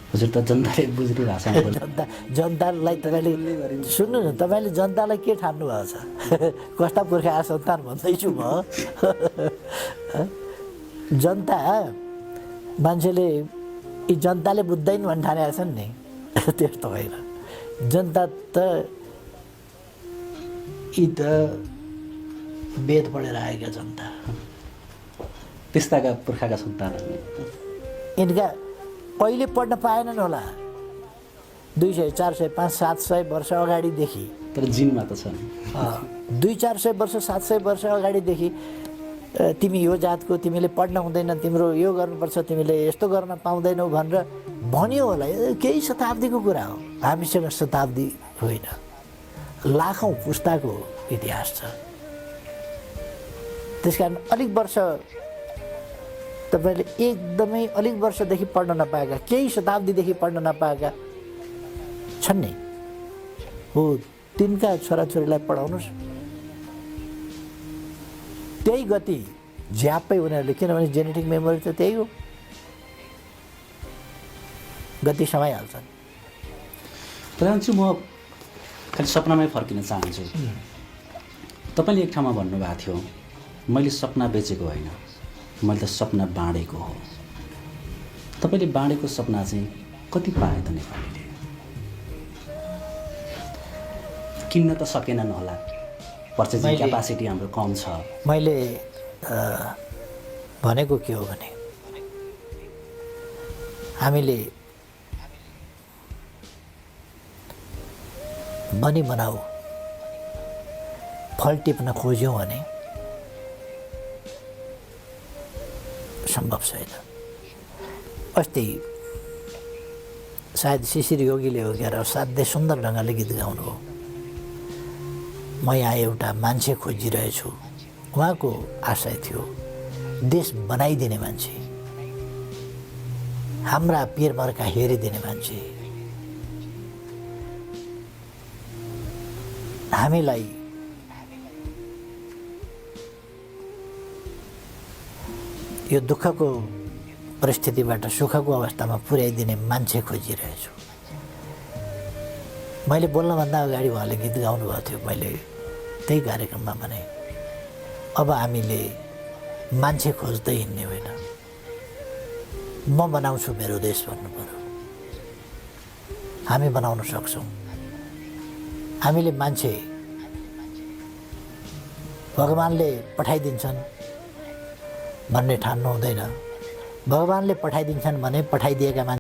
हजुर त जनताले बुझिरहेको छ जनतालाई तपाईँले सुन्नु न, तपाईँले जनतालाई के ठान्नु भएको छ? कस्ता पुर्खा सन्तान भन्दैछु म। जनता मान्छेले यी जनताले बुझ्दैन भन्ने ठानेका छन् नि, त्यस्तो होइन। जनता त यी त वेद पढेर आएका जनता, त्यस्ताका पुर्खाका सन्तानहरू यिनका पहिले पढ्न पाएनन् होला 200, 400, 500, 700 वर्ष अगाडिदेखि, तर जिनमा त छन्। 200-400 वर्ष 700 वर्ष अगाडिदेखि तिमी यो जातको, तिमीले पढ्न हुँदैन, तिम्रो यो गर्नुपर्छ, तिमीले यस्तो गर्न पाउँदैनौ भनेर भन्यो होला। केही शताब्दीको कुरा हो, हामीसँग शताब्दी होइन, लाखौँ पुस्ताको इतिहास छ। त्यसकारण अलिक वर्ष तपाईँले एकदमै अलिक वर्षदेखि पढ्न नपाएका, केही शताब्दीदेखि पढ्न नपाएका छन् नि, हो तिनका छोराछोरीलाई पढाउनुहोस्। त्यही गति झ्यापै उनीहरूले, किनभने जेनेटिक मेमोरी त त्यही हो, गति समाइहाल्छन्। प्रधानजी, म खालि सपनामै फर्किन चाहन्छु। तपाईँले एक ठाउँमा भन्नुभएको थियो, मैले सपना बेचेको होइन, मैले त सपना बाँडेको हो। तपाईँले बाँडेको सपना चाहिँ कति पाए त नेपालीले? किन्न त सकेनन् होला, पर्चेजिङ क्यापासिटी हाम्रो कम छ। मैले भनेको के हो भने, हामीले बनी बनाऊ फल टिप्न खोज्यौँ भने सम्भव छैन। अस्ति सायद शिशिर योगीले हो क्या, असाध्यै सुन्दर ढङ्गले गीत गाउनु हो, म यहाँ एउटा मान्छे खोजिरहेछु। उहाँको आशय थियो देश बनाइदिने मान्छे, हाम्रा पिरमर्का हेरिदिने मान्छे, हामीलाई यो दुःखको परिस्थितिबाट सुखको अवस्थामा पुर्याइदिने मान्छे खोजिरहेछु। मैले बोल्नभन्दा अगाडि उहाँले गीत गाउनुभएको थियो, मैले त्यही कार्यक्रममा भने अब हामीले मान्छे खोज्दै हिँड्ने होइन, म बनाउँछु मेरो देश भन्नु पर्यो। हामी बनाउन सक्छौँ। हामीले मान्छे भगवानले पठाइदिन्छन् भन्ने ठान्नु हुँदैन। भगवानले पठाइदिन्छन् भने पठाइदिएका मान्छे